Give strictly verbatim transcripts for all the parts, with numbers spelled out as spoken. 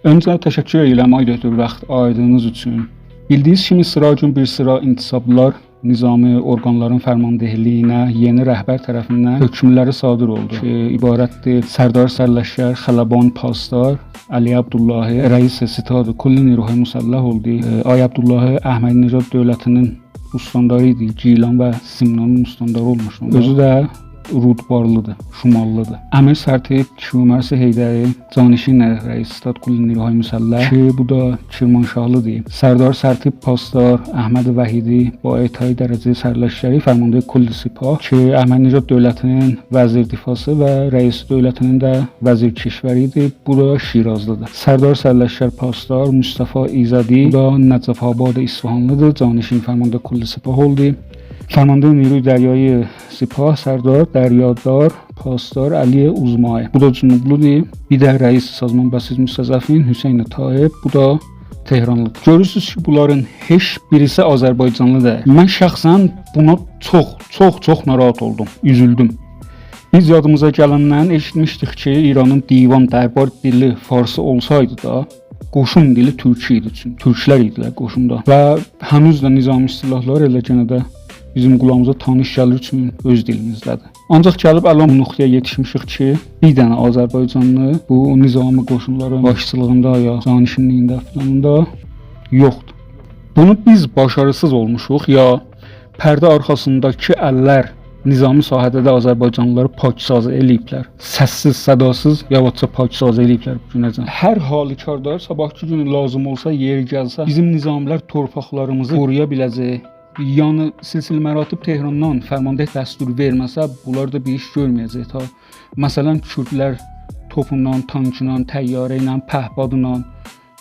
اؤنجه تشکر ائدیرم، آقای دکتر، واخت آییردیغینیز اوچون. بیلدیگینیز کیمی، سیراگون بیر سیرا انتصابلار نظامی اورقانلارین فرماندهلیگینه یئنی رهبر طرفیندن حکملری صادر اولدو کی، عبارتدیر: سردار سرلشکر خلبان پاسدار علی عبداللهی رئیس ستاد کل نیروهای مسلح اولدو. ائ، آقای عبداللهی احمدی‌نژاد دؤولتی‌نین استانداری ایدی. گیلان و سمنانین استانداری اولموشدو. اوندا اؤزو ده رودبارلیدیر، شماللیدیر. امیر سرتیپ کیومرث حیدری جانشین رئیس ستاد کل نیروهای مسلح کی، بو دا کرمانشاهلیدیر. سردار سرتیپ پاسدار احمد وحیدی با اعطای درجهٔ سرلشکری فرماندهٔ کل سپاه کی، احمدی‌نژاد دؤولتی‌نین وزیر دفاعسی و رئیس دؤولتی‌نین ده وزیر کشوری ایدی. بو دا شیرازلیدیر. سردار سرلشکر پاسدار مصطفی ایزدی، بو دا نجف‌آباد اصفهانلیدیر، جانشین فرمانده کل سپاه اولدو. فرمانده نیروی دریایی سپاه سردار دریادار پاسدار علی اوزمایی، بو دا جنوبلودور. بیر ده رئیس سازمان بسیج مستضعفین حسین طایب، بو دا تهرانلیدیر. گؤرورسونوز کی، بونلارین هئچ بیریسی آذربایجانلی دئییل. من شخصاً بونا چوخ، چوخ، چوخ ناراحت اولدوم، اوزولدوم. بیز یادیمیزا گلندن ائشیتمیشدیک کی، ایرانین دیوان دربار دیلی فارسی اولسایدی دا، قوشون دیلی تورکی ایدی، چونکی تورکلر ایدیلر قوشوندا. و هنوز ده نظامی اصطلاحلار ائله یئنه ده بیزیم قولاغیمیزا تانیش گلیر، چونکی اؤز دیلیمیزده‌دیر. آنجاق گلیب الان بو نقطه‌یه یئتیشمیشیک کی، بیر دنه آذربایجانلی بو نظامی قوشونلارین باشچیلیغیندا یا جانشینلیگینده فلانیندا یوخدور. بونو بیز باشاریسیز اولموشوق، یا پرده آرخاسینداکی اللر نظامی ساحه‌ده ده آذربایجانلیلاری پاکسازی ائله‌ییبلر. سس‌سیز، صداسیز، یاواشجا پاکسازی ائله‌ییبلر بو گونه‌جن. هر حال‌کاردا صاباحکی گونو لازیم اولسا، یئری گلسه، بیزیم نظامیلر تورپاقلاریمیزی قورویا بیله‌جک. یعنی، سلسله مراتب تهراندان فرمانده دستور وئرمه‌سه، بونلار دا بیر ایش گؤرمه‌یه‌جک. تا، مثلاً، کوردلر توپونان، تانکینان، طیاره ایله، پهپادینان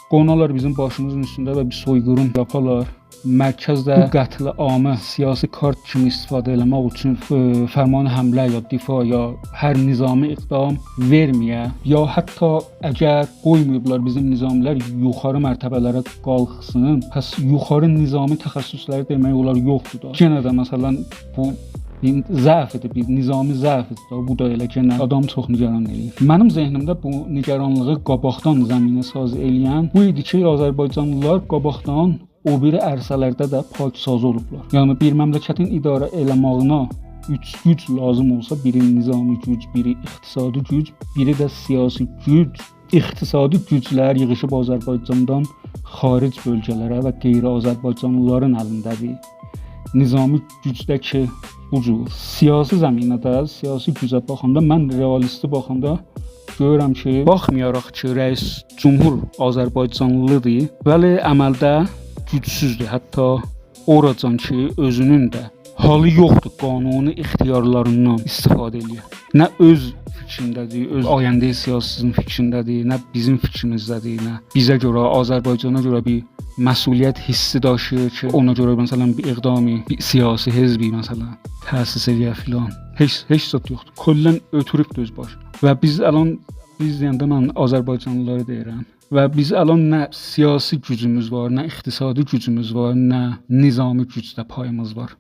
قونالار بیزیم باشیمیزین اوستونده و بیر سوی‌قیریم یاپالار. مرکز ده بو قتل عامی سیاسی کارت کیمی استفاده ائله‌مک اوچون، ائ، فرمان حمله یا دفاع یا هر نظامی اقدام وئرمه‌یه، یا حتی اگر قویماییبلار بیزیم نظامیلر یوخاری مرتبه‌لره قالخسین، پس یوخاری نظامی تخصصلری دئمک اولار یوخدور دا. یئنه ده، مثلاً، بو بیر ضعفیدیر، بیر نظامی ضعفیدیر دا. بو دا ائله یئنه آدامی چوخ نگران ائله‌ییر. منیم ذهنیمده بو نگرانلیغی قاباقدان زمینه‌سازی ائله‌ین بو ایدی کی، آذربایجانلیلار قاباقدان او بیری عرصه‌لرده ده پاکسازی اولوبلار. یعنی، بیر مملکتین اداره ائله‌ماغینا اوچ گوج لازیم اولسا، بیری نظامی گوج، بیری اقتصادی گوج، بیری ده سیاسی گوج. اقتصادی گوجلر ییغیشیب آذربایجاندان خارج بؤلگه‌لره و غیر آذربایجانلیلارین الینده‌دیر. نظامی گوج ده کی، بو جور. سیاسی زمینه‌ده، سیاسی گوجه باخاندا، من رئالیستی باخاندا گؤرورم کی، باخمایاراق کی، رئیس جمهور آذربایجانلیدیر، ولی عملده گوجسوزدور. حتی اوراجان کی، اؤزونون ده حالی یوخدور قانونی اختیارلاریندان استفاده ائله‌یه. نه اؤز فیکرینده‌دیر، اؤز آینده سیاسی‌سینین فیکرینده‌دیر، نه بیزیم فیکریمیزده‌دیر، نه بیزه گؤره، آذربایجانا گؤره بیر مسئولیت حسی داشیییر کی، اونا گؤره، مثلاً، بیر اقدامی، بیر سیاسی حزبی، مثلاً، تأسیس ائله‌یه فلان. هئچ، هئچ زاد یوخدور. کلاً اؤتوروبدور اؤز باشینا. و بیز الان، بیز دئینده من آذربایجانلیلاری دئییرم. و بیز الان نه سیاسی گوجوموز وار، نه اقتصادی گوجوموز وار، نه نظامی گوجده پاییمیز وار.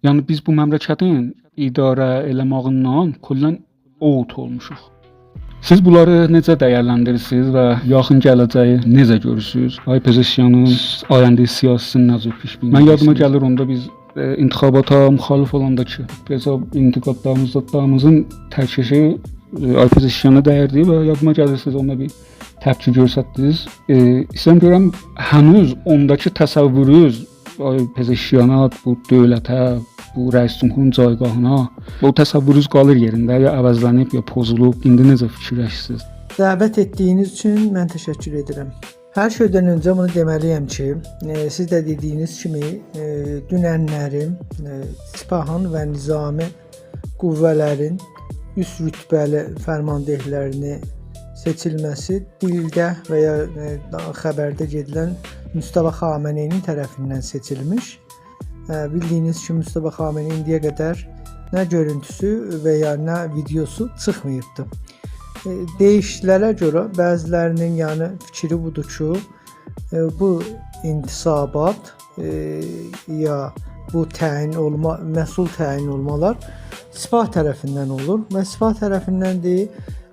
یعنی، بیز بو مملکتین اداره ائله‌ماغیندان کلاً اوت اولموشوق. سیز بونلاری نئجه دیرلندیریرسینیز و یاخین گله‌جه‌یی نئجه گؤرورسونوز؟ آقای پزشکیانین آینده سیاسی‌سینی نئجه پیش بینی ائدیرسینیز؟ من یادیما گلیر، اوندا بیز، ائ، انتخاباتا مخالف اولاندا کی، بیز او انتقادلاریمیز، زادلاریمیزین تک‌تکی، ائ، آقای پزشکیانا دیردی و یادیما گلیر، سیز اوندا بیر تپکی گؤستردینیز. ائ، ایسته‌ییرم گؤرم، هنوز اونداکی تصورونوز، آقای پزشکیانا، بو دؤولته، بو رئیس جمهورون جایگاهینا، او تصورونوز قالیر یئرینده، یا عوضلنیب، یا پوزولوب، ایندی نئجه فیکیرلشیرسینیز؟ دعوت ائتدیگینیز اوچون من تشکر ائدیرم. هر شئیدن اؤنجه بونو دئمه‌لی‌یم کی، ائ، سیز ده دئدیگینیز کیمی، ائ، دوننلرین، ائ، سپاهین و نظامی قوه‌لرین اوست رتبه‌لی فرماندهلرینی سئچیلمه‌سی دیلده و یا، ائ، خبرده گئدیلن مجتبی خامنه‌ای‌نین طرفیندن سئچیلمیش. ائ، بیلدیگینیز کیمی، مجتبی خامنه‌ای ایندییه قدر نه گؤرونتوسو و یا نه ویدئوسو چیخماییبدی. ائ، دئییشلره گؤره بعضیلرینین، یعنی، فیکری بودور کی، ائ، بو انتصابات، ائ، یا بو تعیین اولما، مسئول تعیین اولمالار سپاه طرفیندن اولور و سپاه طرفیندن دئییر،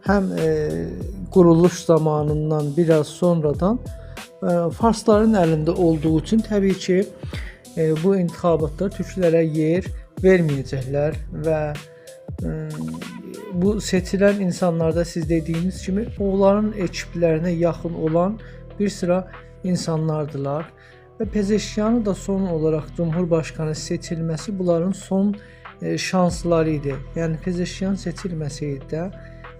هم، ائ، قورولوش زامانیندان بیر آز سونرادان، ائ، فارسلارین الینده اولدوغو اوچون طبیعی کی، ائ، بو انتخاباتدا تورکلره یئر وئرمه‌یه‌جکلر و، ائ، بو سئچیلن اینسانلار دا سیز دئدیگینیز کیمی اونلارین اکیپلرینه یاخین اولان بیر سیرا اینسانلاردیلار. و پزشکیانین دا سون اولاراق جمهورباشقانی سئچیلمه‌سی بونلارین سون، ائ، شانسلاری ایدی. یعنی پزشکیان سئچیلمه‌سه‌یدی ده،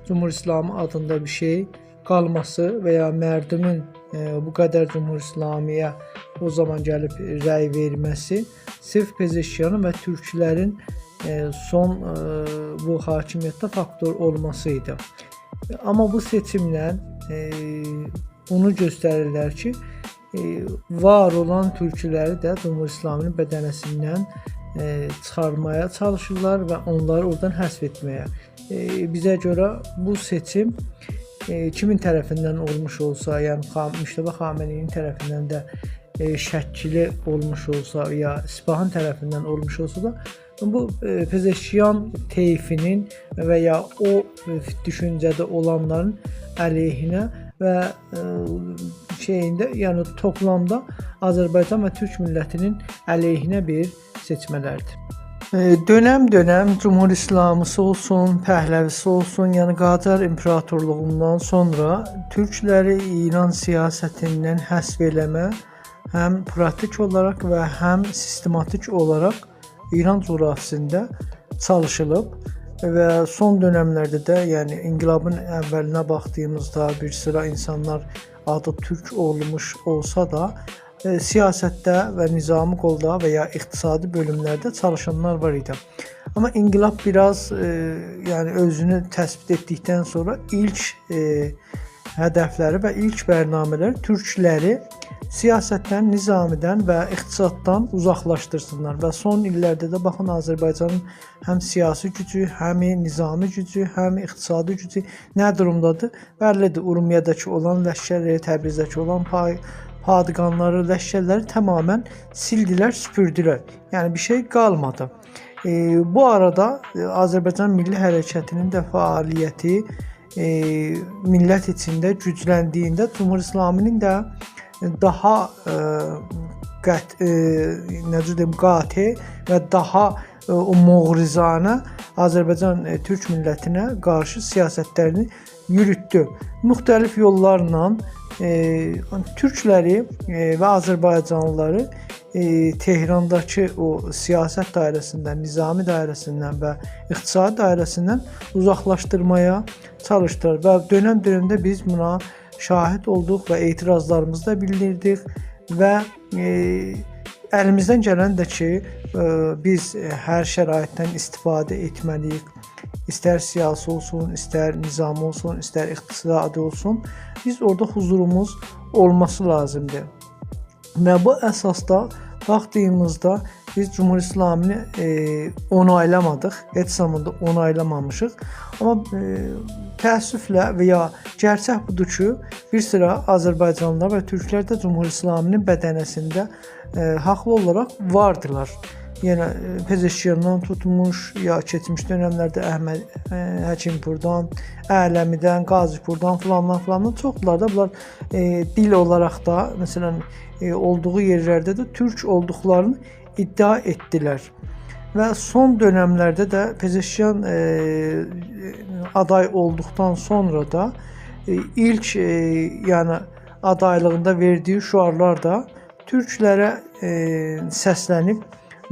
جمهوری اسلامی آدیندا بیر شئی قالماسی و یا مردومون، ائ، بو قدر جمهوری اسلامی‌یه او زامان گلیب رأی وئرمه‌سی صرف پزشکیانین و تورکلرین، ائ، سون، ائ، بو حاکمیتده فاکتور اولماسی ایدی. آمما بو سئچیمله، ائ، بونو گؤستریرلر کی، ائ، وار اولان تورکلری ده جمهوری اسلامی‌نین بدنه‌سیندن، ائ، چیخارمایا چالیشیرلار و اونلاری اورادان حذف ائتمه‌یه. ائ، بیزه گؤره بو سئچیم، ائ، کیمین طرفیندن اولموش اولسا، یعنی خام-، مجتبی خامنه‌ای‌نین طرفیندن ده، ائ، شکلی اولموش اولسا، یا سپاهین طرفیندن اولموش اولسا دا، بو، ائ، پزشکیان طیفی‌نین و یا او، ائ، دوشونجه‌ده اولانلارین علیهینه و، ائ، شئیینده، یعنی توپلامدا آذربایجان و تورک میللتی‌نین علیهینه بیر سئچمه‌لردیر. ائ، دؤنم-دؤنم جمهوری اسلامی‌سی اولسون، پهلوی‌سی اولسون، یعنی قاجار امپراتورلوغوندان سونرا تورکلری ایران سیاستیندن حذف ائله‌مه هم پراتیک اولاراق و هم سیستماتیک اولاراق ایران جغرافیاسیندا چالیشیلیب و سون دؤنملرده ده، یعنی انقلابین اوّلینه باخدیغیمیزدا بیر سیرا اینسانلار آدی تورک اولموش اولسا دا، ائ، سیاستده و نظامی قولدا و یا اقتصادی بؤلوملرده چالیشانلار وار ایدی. آمما انقلاب بیر آز، ائ، یعنی اؤزونو تثبیت ائتدیکدن سونرا ایلک، ائ، هدفلری و ایلک برنامه‌لری تورکلری سیاستدن، نظامی‌دن و اقتصاددان اوزاقلاشدیرسینلار. و سون ایللرده ده باخین، آذربایجانین هم سیاسی گوجو، هم نظامی گوجو، هم اقتصادی گوجو نه دورومدادیر؟ بللی‌دیر، اورمیه‌ده‌کی اولان لشکرلری، تبریزده‌کی اولان پای-، پادگانلاری، لشکرلری تمامیله سیلدیلر، سوپوردولر. یعنی بیر شئی قالمادی. ائ، بو آرادا، ائ، آذربایجان میللی حرکتی‌نین ده فعالیتی، ائ، میللت ایچینده گوجلندیگینده جمهوری اسلامی‌نین ده داها، ائ، قط-، ائ، نئجه دئییم، قاطع و داها، ائ، او مغرضانه آذربایجان، ائ، تورک میللتینه قارشی سیاستلرینی یوروتدو. مختلف یوللارلا، ائ، تورکلری، ائ، و آذربایجانلیلاری، ائ، تهرانداکی او سیاست دایره‌سیندن، نظامی دایره‌سیندن و اقتصادی دایره‌سیندن اوزاقلاشدیرمایا چالیشدیلار. و دؤنم-دؤنمده بیز بونا شاهد اولدوق و اعتراضلاریمیزی دا بیلدیردیک و، ائ، الیمیزدن گلن ده کی، ائ، بیز، ائ، هر شرایطدن استفاده ائتمه‌لی‌ییک. ایستر سیاسی اولسون، ایستر نظامی اولسون، ایستر اقتصادی اولسون، بیز اورادا حضوروموز اولماسی لازیمدیر. و بو اساسدا باخدیغیمیزدا بیز جمهوری اسلامی‌نی، ائ، اونایلامادیق، هئچ زامان دا اونایلامامیشیق. آمما، ائ، تأسفله و یا گئرچک بودور کی، بیر سیرا آذربایجانلیلار و تورکلر ده جمهوری اسلامی‌نین بدنه‌سینده، ائ، حاقلی اولاراق واردیلار. یعنی، ائ، پزشکیاندان توتموش، یا کئچمیش دؤنملرده احمد، ائ، حکیم‌پوردان، اعلمی‌دن، قاضی‌پوردان، فلاندان، فلاندان چوخدولار دا. بونلار، ائ، دیل اولاراق دا، مثلا، ائ، اولدوغو یئرلرده ده تورک اولدوقلارینی ادعا ائتدیلر. و سون دؤنملرده ده پزشکیان، ائ، آدای اولدوقدان سونرا دا، ائ، ایلک، ائ، یعنی آدایلیغیندا وئردیگی شعارلار دا تورکلره، ائ، سسلنیب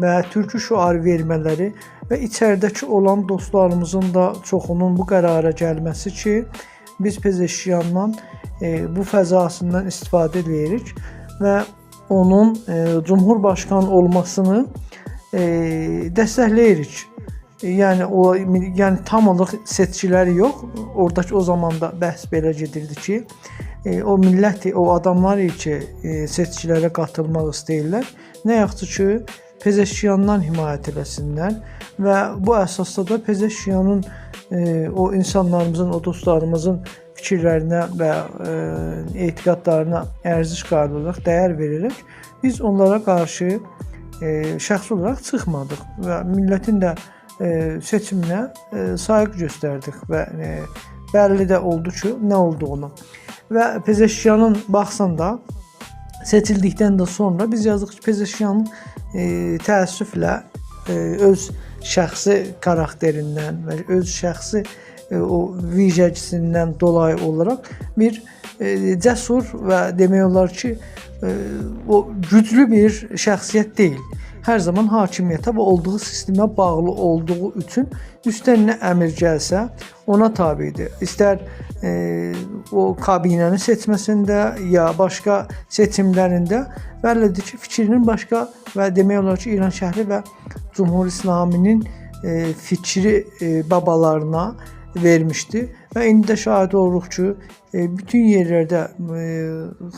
و تورکی شعار وئرمه‌لری و ایچریده‌کی اولان دوستلاریمیزین دا چوخونون بو قرارا گلمه‌سی کی، بیز پزشکیاندان، ائ، بو فضاسیندان استفاده ائله‌ییریک و اونون، ائ، جمهورباشقان اولماسینی، ائ، دستکله‌ییریک. ائ، یعنی او، یعنی تام اولاراق سئچکیلری یوخ، اورادا کی او زامان دا بحث بئله گئدیردی کی، ائ، او میللت، او آداملار کی، ائ، سئچکیلره قاتیلماق ایسته‌ییرلر، نه یاخشی کی، پزشکیاندان حمایت ائله‌سینلر و بو اساسدا دا پزشکیانین، ائ، او اینسانلاریمیزین، او دوستلاریمیزین فیکیرلرینه و، ائ، اعتقادلارینا ارزش قائل اولاراق، دیر وئره‌رک بیز اونلارا قارشی، ائ، شخصی اولاراق چیخمادیق و میللتین ده، ائ، سئچیمینه، ائ، سایغی گؤستردیک و، ائ، بللی ده اولدو کی، نه اولدوغونو. و پزشکیانین باخسان دا، سئچیلدیکدن ده سونرا بیز یازدیق کی، پزشکیانین، ائ، تأسفله، ائ، اؤز شخصی کاراکتریندن و اؤز شخصی، ائ، او ویژگی‌سیندن دولایی اولاراق بیر، ائ، جسور و دئمک اولار کی، ائ، او گوجلو بیر شخصیت دئییل. هر زامان حاکمیته و اولدوغو سیستمه باغلی اولدوغو اوچون اوستدن نه امر گلسه، اونا تابع‌دیر. ایستر، ائ، او کابینه‌نین سئچمه‌سینده، یا باشقا سئچیملرینده، بللی‌دیر کی، فیکرینین باشقا و دئمک اولار کی، ایرانشهری و جمهوری اسلامی‌نین، ائ، فیکری، ائ، بابالارینا وئرمیشدی. و ایندی ده شاهد اولوروق کی، ائ، بوتون یئرلرده، ائ،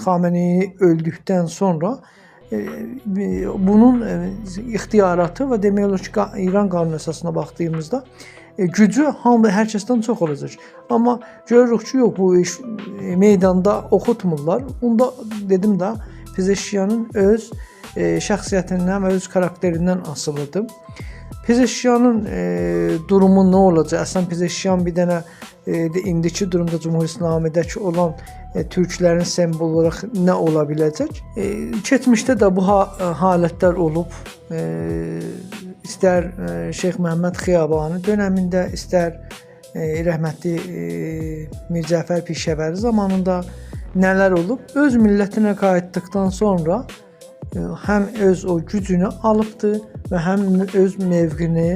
خامنه‌ای اؤلدوکدن سونرا، ائ، بونون، ائ، اختیاراتی و دئمک اولار کی، قا-، ایران قانون اساسینا باخدیغیمیزدا، ائ، گوجو هامی، هر کسدن چوخ اولاجاق. آمما گؤروروک کی، یوخ، بو ایش، ائ، میداندا اوخوتمورلار. اوندا دئدیم ده، پزشکیانین اؤز، ائ، شخصیتیندن و اؤز کاراکتریندن آسیلی‌دیر. پزشکیانین، ائ، دورومو نه اولاجاق؟ اصلاً پزشکیان بیر دنه، ائ، ده ایندیکی دورومدا جمهوری اسلامی‌ده‌کی اولان، ائ، تورکلرین سیموولو اولاراق نه اولا بیله‌جک؟ ائ، کئچمیشده ده بو حا-، حالتلر اولوب. ائ، ایستر، ائ، شیخ محمد خیابانی دؤنمینده، ایستر، ائ، رحمتلی، ائ، میر جعفر پیشه‌وری زامانیندا نه‌لر اولوب، اؤز میللتینه قاییتدیقدان سونرا، ائ، هم اؤز او گوجونو آلیبدی و هم اؤز موقعینی،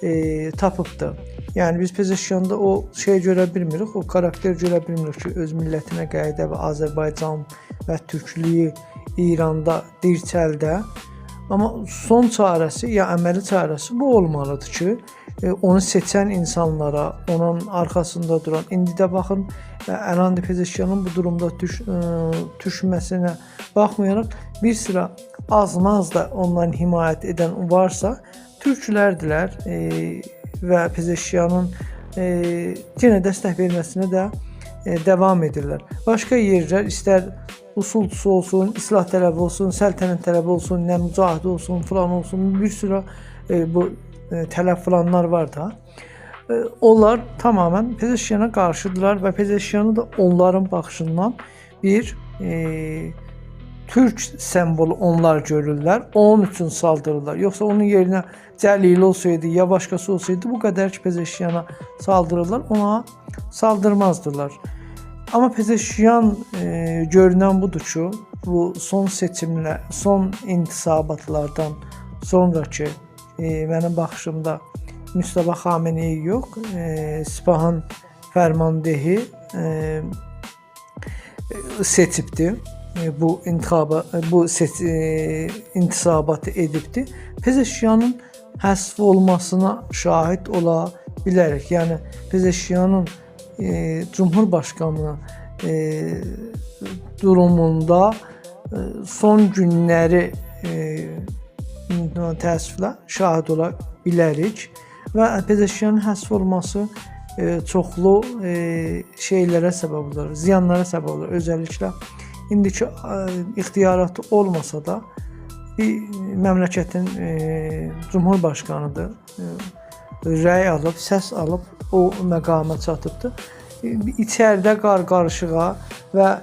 ائ، تاپیبدی. یعنی، بیز پزشکیاندا او شئی گؤره بیلمیریک، او کاراکتر گؤره بیلمیریک کی، اؤز میللتینه قاییدا و آذربایجان و تورکلویو ایراندا دیرچلده. آمما سون چاره‌سی، یا عملی چاره‌سی بو اولمالی‌دیر کی، ائ، اونو سئچن اینسانلارا، اونون آرخاسیندا دوران، ایندی ده باخین، ائ، الان دا پزشکیانین بو دورومدا دوش-، ائ، دوشمه‌سینه باخمایاراق، بیر سیرا آز-ماز دا اوندان حمایت ائدن وارسا، تورکلردیلر، ائ، و پزشکیانین، ائ، یئنه دستک وئرمه‌سینه ده، ائ، داوام ائدیرلر. باشقا یئرلر، ایستر اصولچوسو اولسون، اصلاح‌طلب اولسون، سلطنت‌طلب اولسون، نه مجاهد اولسون، فلان اولسون، بیر سیرا، ائ، بو، ائ، طلب فلانلار وار دا. ائ، اونلار تماماً پزشکیانا قارشی‌دیرلار و پزشکیانی دا اونلارین باخیشیندان بیر، ائ، تورک سیموولو اونلار گؤرورلر، اونون اوچون سالدیریرلار. یوخسا اونون یئرینه جلیلی اولسایدی، یا باشقاسی اولسایدی، بو قدر کی، پزشکیانا سالدیریرلار، اونا سالدیرمازدیلار. آمما پزشکیان، ائ، گؤرونن بودور کی، بو سون سئچیمله، سون انتخاباتلاردان سونراکی، ائ، منیم باخیشیمدا مجتبی خامنه‌ای یوخ، ائ، سپاهین فرماندهی، ائ، سئچیبدی. ائ، بو انتخابا، بو سئچ-، ائ، انتخاباتی ائدیبدی. پزشکیانین حذف اولماسینا شاهد اولا بیلریک. یعنی، پزشکیانین، ائ، جمهورباشقانی، ائ، دوروموندا، ائ، سون گونلری، ائ، تأسفله شاهد اولا بیلریک. و پزشکیانین حذف اولماسی، ائ، چوخلو، ائ، شئیلره سبب اولور، زیانلارا سبب اولور. اؤزللیکله ایندیکی، ائ، اختیاراتی اولماسا دا، بیر مملکتین، ائ، جمهورباشقانی‌دیر. ائ، رأی آلیب، سس آلیب، او مقاما چاتیبدیر. ائ، ایچریده قار-قاریشیغا و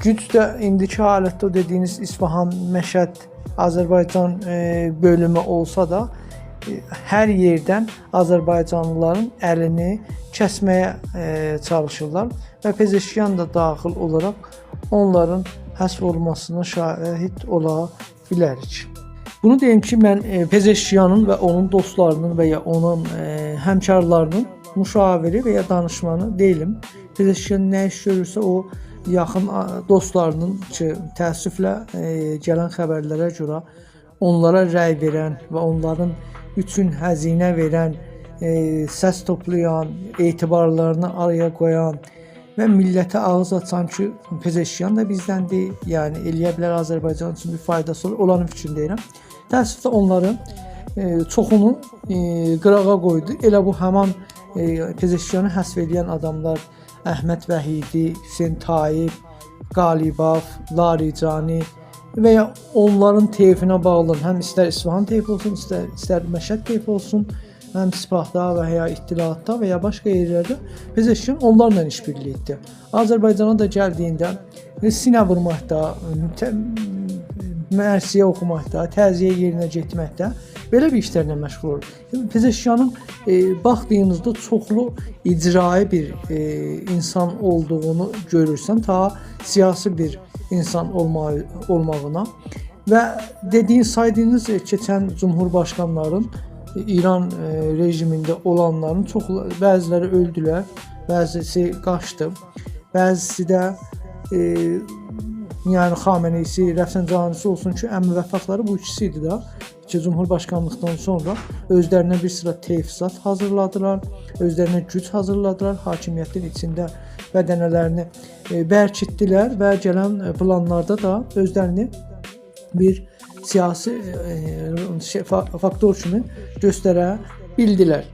گوج ده ایندیکی حالتده او دئدیگینیز اصفهان، مشهد، آذربایجان، ائ، بؤلومو اولسا دا، ائ، هر یئردن آذربایجانلیلارین الینی کسمه‌یه، ائ، چالیشیرلار و پزشکیان دا داخیل اولاراق اونلارین حذف اولماسینا شاهد اولا بیلریک. بونو دئییم کی، من، ائ، پزشکیانین و اونون دوستلاری‌نین و یا اونون، ائ، همکارلاری‌نین مشاوری و یا دانیشمانی دئییلم. پزشکیان نه ایش گؤرورسه، او یاخین، آ، دوستلاری‌نین کی، تأسفله، ائ، گلن خبرلره گؤره اونلارا رأی وئرن و اونلارین اوچون هزینه وئرن، ائ، سس توپلایان، اعتبارلارینی آرایا قویان و میللته آغیز آچان کی، پزشکیان دا بیزدندیر، یعنی ائلیه بیلر آذربایجان اوچون بیر فایداسی اولار، اونلارین فیکرینی دئییرم. تأسفله اونلارین، ائ، چوخونو، ائ، قیراغا قویدو. ائله بو همان، ائ، پزشکیانی حذف ائله‌ین آداملار، احمد وحیدی، حسین طایب، قالیباف، لاریجانی و یا اونلارین طیفینه باغلی، هم ایستر اصفهان طیفی اولسون، ایستر، ایستر مشهد طیفی اولسون، هم سپاهدا و یا اطلاعاتدا و یا باشقا یئرلرده پزشکیان اونلارلا ایش‌بیرلیگی ائتدی. آذربایجانا دا گلدیگینده، ائ، سینه وورماقدا، ته-، مرثیه اوخوماقدا، تعزیه یئرینه گئتمکده بئله بیر ایشلرله مشغول اولور. پزشکیانین، ائ، باخدیغینیزدا چوخلو اجرایی بیر، ائ، اینسان اولدوغونو گؤرورسن، تا سیاسی بیر اینسان اولما-، اولماغینا. و دئدیگین، سایدیغینیز، ائ، کئچن جمهورباشقانلارین، ائ، ایران، ائ، رژیمینده اولانلارین چوخ، بعضی‌لری اؤلدولر، بعضی‌سی قاچدی، بعضی‌سی ده، ائ، یعنی خامنه‌ای‌سی، رفسنجانی‌سی اولسون کی، ان موفق‌لری بو ایکیسی ایدی ده. کی، جمهورباشقانلیقدان سونرا اؤزلرینه بیر سیرا تجهیزات حاضیرلادیلار، اؤزلرینه گوج حاضیرلادیلار، حاکمیتین ایچینده بدنه‌لرینی، ائ، برکیتدیلر و گلن، ائ، پلانلاردا دا اؤزلرینی بیر سیاسی، ائ، شئی، فا-، فاکتور کیمی گؤستره بیلدیلر.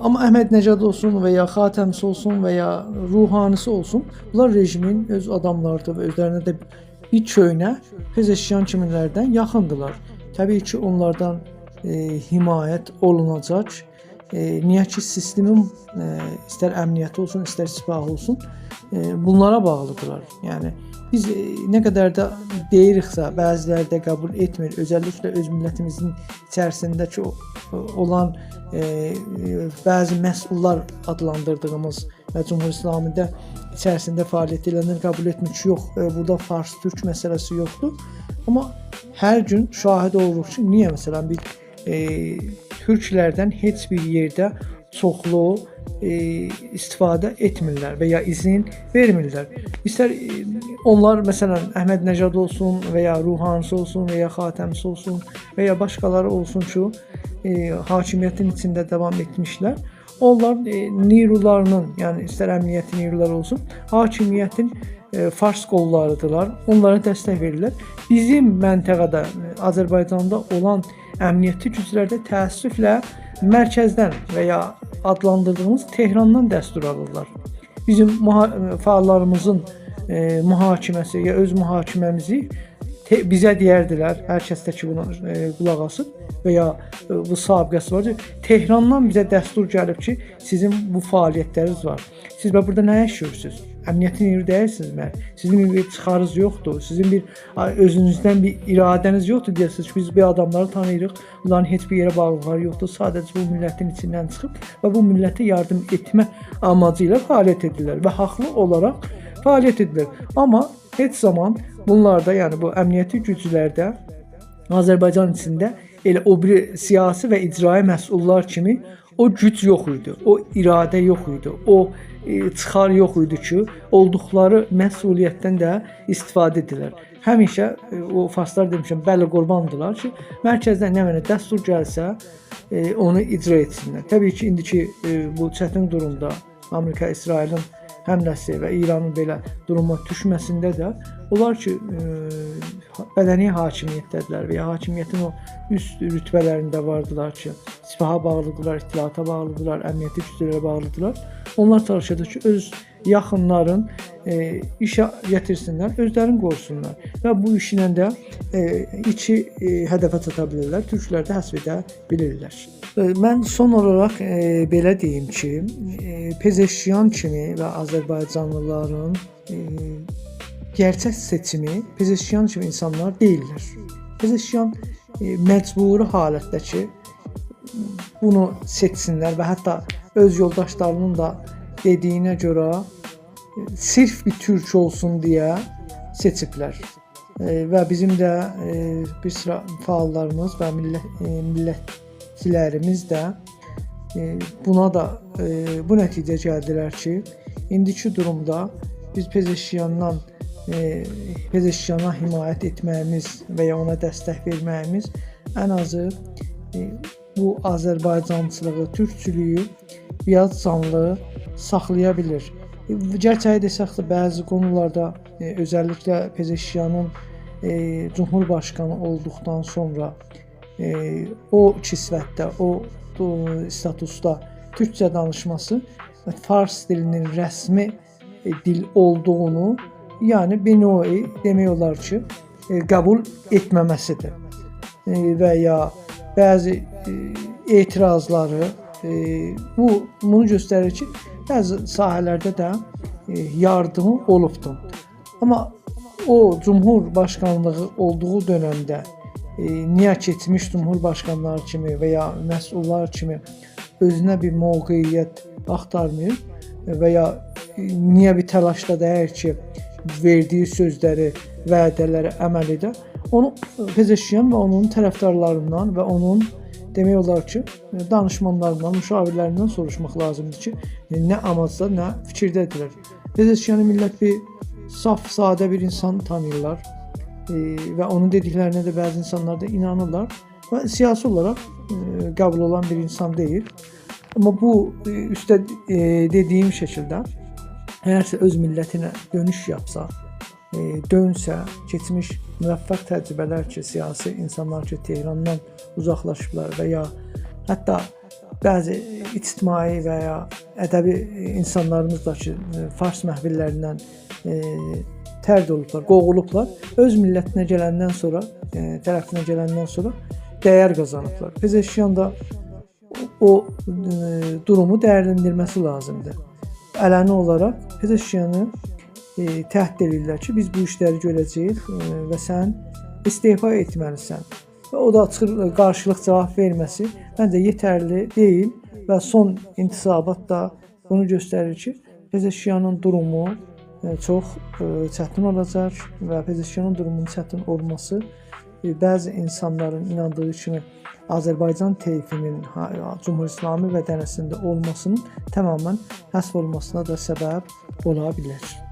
آمما احمدی‌نژاد اولسون و یا خاتمی‌سی اولسون و یا روحانی‌سی اولسون، بونلار رژیمین اؤز آداملاریدیر و اؤزلرینه ده بیر کؤینه پزشکیان کیمی‌لردن یاخیندیلار. طبیعی کی، اونلاردان، ائ، حمایت اولوناجاق. ائ، نییه کی، سیستمین، ائ، ایستر امنیتی اولسون، ایستر سپاهی اولسون، ائ، بونلارا باغلیدیرلار. یعنی، بیز، ائ، نه قدر ده دئییریکسه، بعضی‌لری ده قبول ائتمیر. اؤزللیکله اؤز میللتیمیزین ایچریسینده کی، او-، اولان، ائ، ائ، بعضی مسئوللار آدلاندیردیغیمیز و جمهوری اسلامی‌ده ایچریسینده فعالیت ائدنلر قبول ائتمیر کی، یوخ، ائ، بورادا فارس-تورک مسئله‌سی یوخدور. آمما هر گون شاهد اولوروق کی، نییه، مثلا، بیر، ائ، تورکلردن هئچ بیر یئرده چوخلو، ائ، استفاده ائتمیرلر و یا اذن وئرمیرلر. ایستر، ائ، اونلار، مثلا، احمدی‌نژاد اولسون و یا روحانی‌سی اولسون و یا خاتمی‌سی اولسون و یا باشقالاری اولسون کی، ائ، حاکمیتین ایچینده داوام ائتمیشلر. اونلار، ائ، نیرولارینین، یعنی ایستر امنیتی نیرولاری اولسون، حاکمیتین، ائ، فارس قوللاریدیرلار. اونلارا دستک وئریرلر. بیزیم منطقه‌ده، ائ، آذربایجاندا اولان امنیتی گوجلر ده تأسفله مرکزدن و یا آدلاندیردیغیمیز تهراندان دستور آلیرلار. بیزیم محا-، ائ، فعاللاریمیزین، ائ، محاکمه‌سی یا اؤز محاکمه‌میزی ته-، بیزه دئیردیلر، هر کس ده کی، بونا، ائ، قولاق آسیب و یا، ائ، بو سابقه‌سی وار کی، تهراندان بیزه دستور گلیب کی، سیزین بو فعالیتلرینیز وار. سیز به بورادا نه یاشاییرسینیز؟ امنیتی نیرو دئییلسینیز مگر؟ سیزین بیر چیخارینیز یوخدور، سیزین بیر، آ، اؤزونوزدن بیر اراده‌نیز یوخدور دئیه‌سینیز کی، بیز بو آداملاری تانیییریق، بونلارین هئچ بیر یئره باغلیلیقلاری یوخدور، ساده‌جه بو میللتین ایچیندن چیخیب و بو میللته یاردیم ائتمه آماجی ایله فعالیت ائدیرلر و حاقلی اولاراق فعالیت ائدیرلر. آمما هئچ زامان بونلاردا، یعنی بو امنیتی گوجلرده آذربایجان ایچینده ائله او بیری سیاسی و اجرایی مسئوللار کیمی او گوج یوخ ایدی، او اراده یوخ ایدی، او، ائ، چیخار یوخ ایدی کی، اولدوقلاری مسئولیتدن ده استفاده ائدیرلر. همیشه، ائ، او فارسلار دئمیشم، بلی قرباندیلار کی، مرکزدن نمنه دستور گلسه، ائ، اونو اجرا ائتسینلر. طبیعی کی، ایندیکی، ائ، بو چتین دورومدا آمریکا، اسرائیلین حمله‌سی و ایرانین بئله دوروما دوشمه‌سینده ده اونلار کی، ائ، بدنی حاکمیتده‌دیرلر و یا حاکمیتین او اوست رتبه‌لرینده واردیلار کی، سپاها باغلیدیرلار، اطلاعاتا باغلیدیرلار، امنیتی گوجلره باغلیدیرلار. اونلار چالیشاجاق کی، اؤز یاخینلارین، ائ، ایشه گتیرسینلر، اؤزلرینی قوروسونلار. و بو ایشله ده، ائ، ایکی، ائ، هدفه چاتا بیلیرلر. تورکلر ده حذف ائده بیلیرلر. ائ، من سون اولاراق، ائ، بئله دئییم کی، ائ، پزشکیان کیمی و آذربایجانلیلارین، ائ، گئرچک سئچیمی پزشکیان کیمی اینسانلار دئییللر. پزشکیان، ائ، مجبوری حالتده کی، بونو سئچسینلر و حتی اؤز یولداشلاری‌نین دا دئدیگینه گؤره، ائ، صرف بیر تورک اولسون دئیه سئچیبلر. ائ، و بیزیم ده، ائ، بیر سیرا فعاللاریمیز و میللت، ائ، میللتچیلریمیز ده، ائ، بونا دا، ائ، بو نتیجه‌یه گلدیلر کی، ایندیکی دورومدا بیز پزشکیاندان، ائ، پزشکیانا حمایت ائتمه‌ییمیز و یا اونا دستک وئرمه‌ییمیز ان آزی، ائ، بو آذربایجانچیلیغی، تورکچولویو بیر آز جانلی ساخلایا بیلیر. ائ، گئرچه‌یی دئسک ده، بعضی قونولاردا، ائ، اؤزللیکله پزشکیانین، ائ، جمهورباشقانی اولدوقدان سونرا، ائ، او کسوتده، او، او استاتوسدا تورکجه دانیشماسی، فارس دیلینین رسمی، ائ، دیل اولدوغونو، یعنی بیر نوع دئمک اولار کی، ائ، قبول ائتمه‌مه‌سیدیر. ائ، و یا بعضی، ائ، اعتراضلاری، ائ، بو، بونو گؤستریر کی، بعضی ساحه‌لرده ده، ائ، یاردیمی اولوبدور. آمما او جمهورباشقانلیغی اولدوغو دؤنمده، ائ، نییه کئچمیش جمهورباشقانلاری کیمی و یا مسئوللار کیمی اؤزونه بیر موقعیت آختارمیر و یا نییه بیر تلاشدا دئییل کی، وئردیگی سؤزلری، وعده‌لری عمل ائده؟ اونو پزشکیان و اونون طرفدارلاریندان و اونون، دئمک اولار کی، دانیشمانلاریندان، مشاورلریندن سوروشماق لازیمدیر کی، نه آماجدا، نه فیکیرده‌دیرلر. پزشکیانی میللت بیر صاف، ساده بیر اینسان تانیییرلار، ائ، و اونون دئدیکلرینه ده بعضی اینسانلار دا اینانیرلار. و سیاسی اولاراق، ائ، قبول اولان بیر اینسان دئییل. آمما بو، ائ، اوسته، ائ، دئدیگیم شکیلده، اگرسه اؤز میللتینه دؤنوش یاپسا، ائ، دؤنسه، کئچمیش موفق تجربه‌لر کی، سیاسی اینسانلار کی، تهراندان اوزاقلاشیبلار و یا حتی بعضی اجتماعی و یا ادبی اینسانلاریمیز دا کی، ائ، فارس محفللریندن، ائ، طرد اولوبلار، قووولوبلار، اؤز میللتینه گلندن سونرا، ائ، طرفینه گلندن سونرا دیر قازانیبلار. پزشکیان دا او، ائ، دورومو دیرلندیرمه‌سی لازیمدیر. علنی اولاراق پزشکیانی، ائ، تهدید ائدیرلر کی، بیز بو ایشلری گؤره‌جه‌ییک، ائ، و سن استعفا ائتمه‌لیسن. و او دا چیخیر، ائ، قارشیلیق جاواب وئرمه‌سی، منجه، یئترلی دئییل و سون انتصابات دا بونو گؤستریر کی، پزشکیانین دورومو، ائ، چوخ، ائ، چتین اولاجاق و پزشکیانین دورومونون چتین اولماسی، ائ، بعضی اینسانلارین ایناندیغی کیمی آذربایجان طیفینین، ها، جمهوری اسلامی بدنه‌سینده اولماسینین تمامیله حذف اولماسینا دا سبب اولا بیلر.